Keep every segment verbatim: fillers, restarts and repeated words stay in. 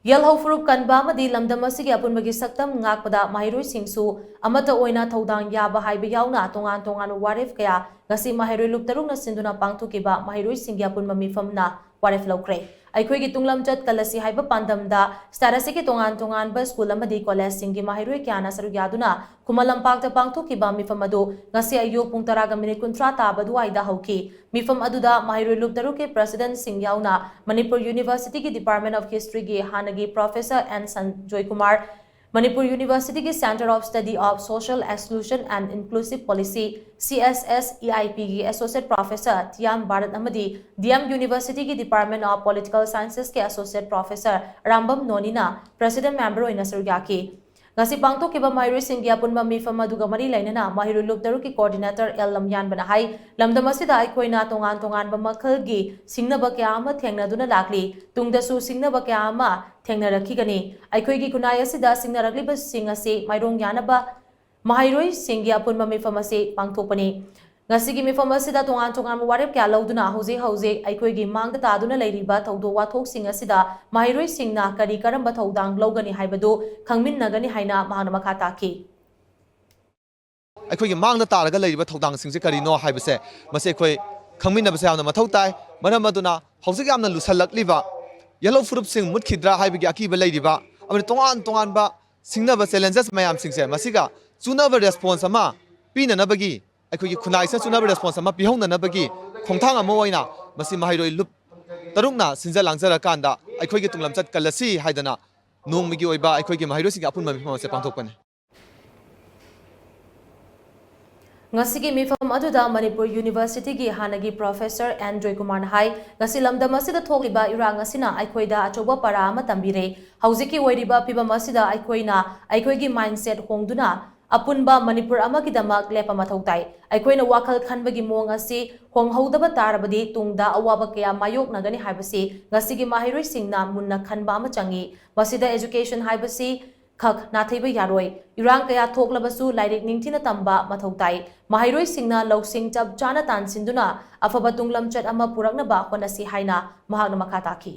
ꯌꯦꯜꯍꯧ ꯐꯨꯔꯨꯞ ꯀꯟꯕ ꯑꯃꯗꯤ ꯂꯝꯗꯝ ꯑꯁꯤꯒꯤ ꯑꯄꯨꯟꯕꯒꯤ ꯁꯛꯇꯝ ꯉꯥꯛꯄꯗ ꯃꯍꯩꯔꯣꯏꯁꯤꯡꯁꯨ ꯑꯃꯠꯇ ꯑꯣꯏꯅ ꯊꯧꯗꯥꯡ ꯌꯥꯕ ꯍꯥꯏꯕ ꯌꯥꯎꯅ ꯇꯣꯉꯥꯟ ꯇꯣꯉꯥꯟꯕ ꯋꯥꯔꯦꯞ ꯀꯌꯥ ꯉꯁꯤ ꯃꯍꯩꯔꯣꯏ ꯂꯨꯞ ꯇꯔꯨꯛꯅ ꯁꯤꯟꯗꯨꯅ ꯄꯥꯡꯊꯣꯛꯈꯤꯕ ꯃꯍꯩꯔꯣꯏꯁꯤꯡꯒꯤ ꯑꯄꯨꯟꯕ ꯃꯤꯐꯝꯅ ꯋꯥꯔꯦꯞ ꯂꯧꯈ꯭ꯔꯦ꯫ ꯑꯩꯈꯣꯏꯒꯤ ꯇꯨꯡꯂꯝꯆꯠ ꯀꯜꯂꯁꯤ ꯍꯥꯏꯕ ꯄꯥꯟꯗꯝꯗ state ꯑꯁꯤꯒꯤ ꯇꯣꯉꯥꯟ ꯇꯣꯉꯥꯟꯕ ꯁ꯭ꯀꯨꯜ ꯑꯃꯗꯤ ꯀꯣꯂꯦꯖꯁꯤꯡꯒꯤ ꯃꯍꯩꯔꯣꯏ ꯀꯌꯥꯅ ꯁꯔꯨꯛ ꯌꯥꯗꯨꯅ ꯈꯨꯃꯟ ꯂꯝꯄꯥꯛꯇ ꯄꯥꯡꯊꯣꯛꯈꯤꯕ ꯃꯤꯐꯝ ꯑꯗꯨ ꯉꯁꯤ ꯑꯌꯨꯛ ꯄꯨꯡ ꯇꯔꯥꯒ ꯃꯤꯅꯤꯠ ꯀꯨꯟꯊ꯭ꯔꯥ ꯇꯥꯕ ꯑꯗꯨꯋꯥꯏꯗ ꯍꯧꯈꯤ꯫ ꯃꯤꯐꯝ ꯑꯗꯨꯗ ꯃꯍꯩꯔꯣꯏ ꯂꯨꯞ ꯇꯔꯨꯛꯀꯤ presidentꯁꯤꯡ ꯌꯥꯎꯅ ꯃꯅꯤꯄꯨꯔ Universityꯒꯤ Department of Historyꯒꯤ ꯍꯥꯟꯅꯒꯤ Professor ꯑꯦꯟ ꯁꯟꯖꯣꯏ ꯀꯨꯃꯥꯔ, ꯃꯅꯤꯄꯨꯔ Universityꯒꯤ Centre of Study of Social Exclusion and Inclusive Policy, CSSEIPꯒꯤ Associate Professor ꯇꯤꯌꯥꯝ ꯚꯥꯔꯠ ꯑꯃꯗꯤ DM Universityꯒꯤ Department of Political Sciencesꯀꯤ Associate Professor ꯔꯥꯝꯕꯝ ꯅꯣꯅꯤꯅ president member ꯑꯣꯏꯅ ꯁꯔꯨꯛ ꯌꯥꯈꯤ꯫ ꯉꯁꯤ ꯄꯥꯡꯊꯣꯛꯈꯤꯕ ꯃꯍꯩꯔꯣꯏꯁꯤꯡꯒꯤ ꯑꯄꯨꯟꯕ ꯃꯤꯐꯝ ꯑꯗꯨꯒ ꯃꯔꯤ ꯂꯩꯅꯅ ꯃꯍꯩꯔꯣꯏ ꯂꯨꯞ ꯇꯔꯨꯛꯀꯤ coordinator ꯑꯦꯜ ꯂꯝꯌꯥꯟꯕꯅ ꯍꯥꯏ, ꯂꯝꯗꯝ ꯑꯁꯤꯗ ꯑꯩꯈꯣꯏꯅ ꯇꯣꯉꯥꯟ ꯇꯣꯉꯥꯟꯕ ꯃꯈꯜꯒꯤ ꯁꯤꯡꯅꯕ ꯀꯌꯥ ꯑꯃ ꯊꯦꯡꯅꯗꯨꯅ ꯂꯥꯛꯂꯤ꯫ ꯇꯨꯡꯗꯁꯨ ꯁꯤꯡꯅꯕ ꯀꯌꯥ ꯑꯃ ꯊꯦꯡꯅꯔꯛꯈꯤꯒꯅꯤ꯫ ꯑꯩꯈꯣꯏꯒꯤ ꯈꯨꯟꯅꯥꯏ ꯑꯁꯤꯗ ꯁꯤꯡꯅꯔꯛꯂꯤꯕꯁꯤꯡ ꯑꯁꯤ ꯃꯥꯏꯔꯣꯡ ꯌꯥꯅꯕ ꯃꯍꯩꯔꯣꯏꯁꯤꯡꯒꯤ ꯑꯄꯨꯟꯕ ꯃꯤꯐꯝ ꯑꯁꯤ ꯄꯥꯡꯊꯣꯛꯄꯅꯤ꯫ ꯉꯁꯤꯒꯤ ꯃꯤꯐꯝ ꯑꯁꯤꯗ ꯇꯣꯉꯥꯟ ꯇꯣꯉꯥꯟꯕ ꯋꯥꯔꯦꯞ ꯀꯌꯥ ꯂꯧꯗꯨꯅ ꯍꯧꯖꯤꯛ ꯍꯧꯖꯤꯛ ꯑꯩꯈꯣꯏꯒꯤ ꯃꯥꯡꯗ ꯇꯥꯗꯨꯅ ꯂꯩꯔꯤꯕ ꯊꯧꯗꯣꯛ ꯋꯥꯊꯣꯛꯁꯤꯡ ꯑꯁꯤꯗ ꯃꯍꯩꯔꯣꯏꯁꯤꯡꯅ ꯀꯔꯤ ꯀꯔꯝꯕ ꯊꯧꯗꯥꯡ ꯂꯧꯒꯅꯤ ꯍꯥꯏꯕꯗꯨ ꯈꯪꯃꯤꯟꯅꯒꯅꯤ ꯍꯥꯏꯅ ꯃꯍꯥꯛꯅ ꯃꯈꯥ ꯇꯥꯈꯤ꯫ ꯑꯩꯈꯣꯏꯒꯤ ꯃꯥꯡꯗ ꯇꯥꯔꯒ ꯂꯩꯔꯤꯕ ꯊꯧꯗꯥꯡꯁꯤꯡꯁꯦ ꯀꯔꯤꯅꯣ ꯍꯥꯏꯕꯁꯦ ꯃꯁꯤ ꯑꯩꯈꯣꯏ ꯈꯪꯃꯤꯟꯅꯕꯁꯦ ꯌꯥꯝꯅ ꯃꯊꯧ ꯇꯥꯏ꯫ ꯃꯔꯝ ꯑꯗꯨꯅ ꯍꯧꯖꯤꯛ ꯌꯥꯝꯅ ꯂꯨꯁꯜꯂꯛꯂꯤꯕ ꯌꯦꯜꯍꯧ ꯐꯨꯔꯨꯞꯁꯤꯡ ꯃꯨꯠꯈꯤꯗ꯭ꯔꯥ ꯍꯥꯏꯕꯒꯤ ꯑꯀꯤꯕ ꯂꯩꯔꯤꯕ ꯑꯃꯗꯤ ꯇꯣꯉꯥꯟ ꯇꯣꯉꯥꯟꯕ ꯁꯤꯡꯅꯕ challenges ꯃꯌꯥꯝꯁꯤꯡꯁꯦ ꯃꯁꯤꯒ ꯆꯨꯅꯕ response ꯑꯃ ꯄꯤꯅꯅꯕꯒꯤ, ꯑꯩꯈꯣꯏꯒꯤ ꯈꯨꯟꯅꯥꯏꯁꯤꯅ ꯆꯨꯅꯕ response ꯑꯃ ꯄꯤꯍꯧꯅꯅꯕꯒꯤ ꯈꯣꯡꯊꯥꯡ ꯑꯃ ꯑꯣꯏꯅ ꯃꯁꯤ ꯃꯍꯩꯔꯣꯏ ꯂꯨꯞ ꯇꯔꯨꯛꯅ ꯁꯤꯟꯖ ꯂꯥꯡꯖꯔꯀꯥꯟꯗ ꯑꯩꯈꯣꯏꯒꯤ ꯇꯨꯡꯂꯝꯆꯠ ꯀꯜꯂꯁꯤ ꯍꯥꯏꯗꯅ ꯅꯣꯡꯃꯒꯤ ꯑꯣꯏꯕ ꯑꯩꯈꯣꯏꯒꯤ ꯃꯍꯩꯔꯣꯏꯁꯤꯡꯒꯤ ꯑꯄꯨꯟꯕ ꯃꯤꯐꯝ ꯑꯁꯤ ꯄꯥꯡꯊꯣꯛꯄꯅꯤ꯫ ꯉꯁꯤꯒꯤ ꯃꯤꯐꯝ ꯑꯗꯨꯗ ꯃꯅꯤꯄꯨꯔ Universityꯒꯤ ꯍꯥꯟꯅꯒꯤ Professor ꯑꯦꯟ ꯖꯣꯏꯀꯨꯃꯥꯔꯅ ꯍꯥꯏ, ꯉꯁꯤ ꯂꯝꯗꯝ ꯑꯁꯤꯗ ꯊꯣꯛꯂꯤꯕ ꯏꯔꯥꯡ ꯑꯁꯤꯅ ꯑꯩꯈꯣꯏꯗ ꯑꯆꯧꯕ ꯄꯔꯥ ꯑꯃ ꯇꯝꯕꯤꯔꯦ꯫ ꯍꯧꯖꯤꯛꯀꯤ ꯑꯣꯏꯔꯤꯕ ꯐꯤꯕꯝ ꯑꯁꯤꯗ ꯑꯩꯈꯣꯏꯅ ꯑꯩꯈꯣꯏꯒꯤ mindset ꯍꯣꯡꯗꯨꯅ ꯑꯄꯨꯟꯕ ꯃꯅꯤꯄꯨꯔ ꯑꯃꯒꯤꯗꯃꯛ ꯂꯦꯞꯄ ꯃꯊꯧ ꯇꯥꯏ꯫ ꯑꯩꯈꯣꯏꯅ ꯋꯥꯈꯜ ꯈꯟꯕꯒꯤ ꯃꯑꯣꯡ ꯑꯁꯤ ꯍꯣꯡꯍꯧꯗꯕ ꯇꯥꯔꯕꯗꯤ ꯇꯨꯡꯗ ꯑꯋꯥꯕ ꯀꯌꯥ ꯃꯥꯌꯣꯛꯅꯒꯅꯤ ꯍꯥꯏꯕꯁꯤ ꯉꯁꯤꯒꯤ ꯃꯍꯩꯔꯣꯏꯁꯤꯡꯅ ꯃꯨꯟꯅ ꯈꯟꯕ ꯑꯃ ꯆꯪꯏ꯫ ꯃꯁꯤꯗ education ꯍꯥꯏꯕꯁꯤ ꯈꯛ ꯅꯥꯊꯩꯕ ꯌꯥꯔꯣꯏ꯫ ꯏꯔꯥꯡ ꯀꯌꯥ ꯊꯣꯛꯂꯕꯁꯨ ꯂꯥꯏꯔꯤꯛ ꯅꯤꯡꯊꯤꯅ ꯇꯝꯕ ꯃꯊꯧ ꯇꯥꯏ꯫ ꯃꯍꯩꯔꯣꯏꯁꯤꯡꯅ ꯂꯧꯁꯤꯡ ꯆꯞ ꯆꯥꯅ ꯇꯥꯟꯁꯤꯟꯗꯨꯅ ꯑꯐꯕ ꯇꯨꯡꯂꯝꯆꯠ ꯑꯃ ꯄꯨꯔꯛꯅꯕ ꯍꯣꯠꯅꯁꯤ ꯍꯥꯏꯅ ꯃꯍꯥꯛꯅ ꯃꯈꯥ ꯇꯥꯈꯤ꯫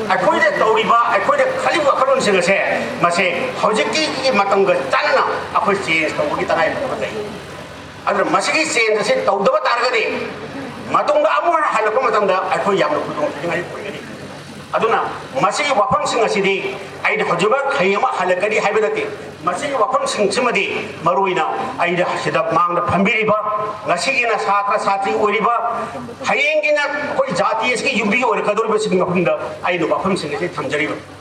ꯑꯩꯈꯣꯏꯗ ꯇꯧꯔꯤꯕ, ꯑꯩꯈꯣꯏꯗ ꯈꯜꯂꯤꯕ ꯋꯥꯈꯜꯂꯣꯟꯁꯤꯡ ꯑꯁꯦ, ꯃꯁꯦ ꯍꯧꯖꯤꯛꯀꯤ ꯃꯇꯝꯒ ꯆꯥꯟꯅꯅ ꯑꯩꯈꯣꯏ ꯆꯦꯟꯖ ꯇꯧꯕꯒꯤ ꯇꯉꯥꯏꯐꯗꯕ ꯂꯩ꯫ ꯑꯗꯨꯅ ꯃꯁꯤꯒꯤ ꯆꯦꯟꯖ ꯑꯁꯤ ꯇꯧꯗꯕ ꯇꯥꯔꯒꯗꯤ, ꯃꯇꯨꯡꯗ ꯑꯃꯨꯛ ꯍꯟꯅ ꯍꯜꯂꯛꯄ ꯃꯇꯝꯗ ꯑꯩꯈꯣꯏ ꯌꯥꯝꯅ ꯈꯨꯗꯣꯡ ꯊꯤꯅꯤꯡꯉꯥꯏ ꯑꯣꯏꯒꯅꯤ꯫ ꯑꯗꯨꯅ ꯃꯁꯤꯒꯤ ꯋꯥꯐꯝꯁꯤꯡ ꯑꯁꯤꯗꯤ ꯑꯩꯅ ꯍꯧꯖꯤꯛꯃꯛ ꯍꯌꯦꯡ ꯑꯃ ꯍꯜꯂꯛꯀꯅꯤ ꯍꯥꯏꯕ ꯅꯠꯇꯦ꯫ ꯃꯁꯤꯒꯤ ꯋꯥꯐꯝꯁꯤꯡꯁꯤꯃꯗꯤ ꯃꯔꯨꯑꯣꯏꯅ ꯑꯩꯅ ꯁꯤꯗ ꯃꯥꯡꯗ ꯐꯝꯕꯤꯔꯤꯕ, ꯉꯁꯤꯒꯤꯅ ꯁꯥꯇ꯭ꯔ ꯁꯥꯇ꯭ꯔꯤ ꯑꯣꯏꯔꯤꯕ, ꯍꯌꯦꯡꯒꯤꯅ ꯑꯩꯈꯣꯏ ꯖꯥꯇꯤ ꯑꯁꯤꯒꯤ ꯌꯨꯝꯕꯤ ꯑꯣꯏꯔꯛꯀꯗꯧꯔꯤꯕꯁꯤꯡꯒꯤ ꯃꯐꯝꯗ ꯑꯩꯅ ꯋꯥꯐꯝꯁꯤꯡ ꯑꯁꯤ ꯊꯝꯖꯔꯤꯕꯅꯤ꯫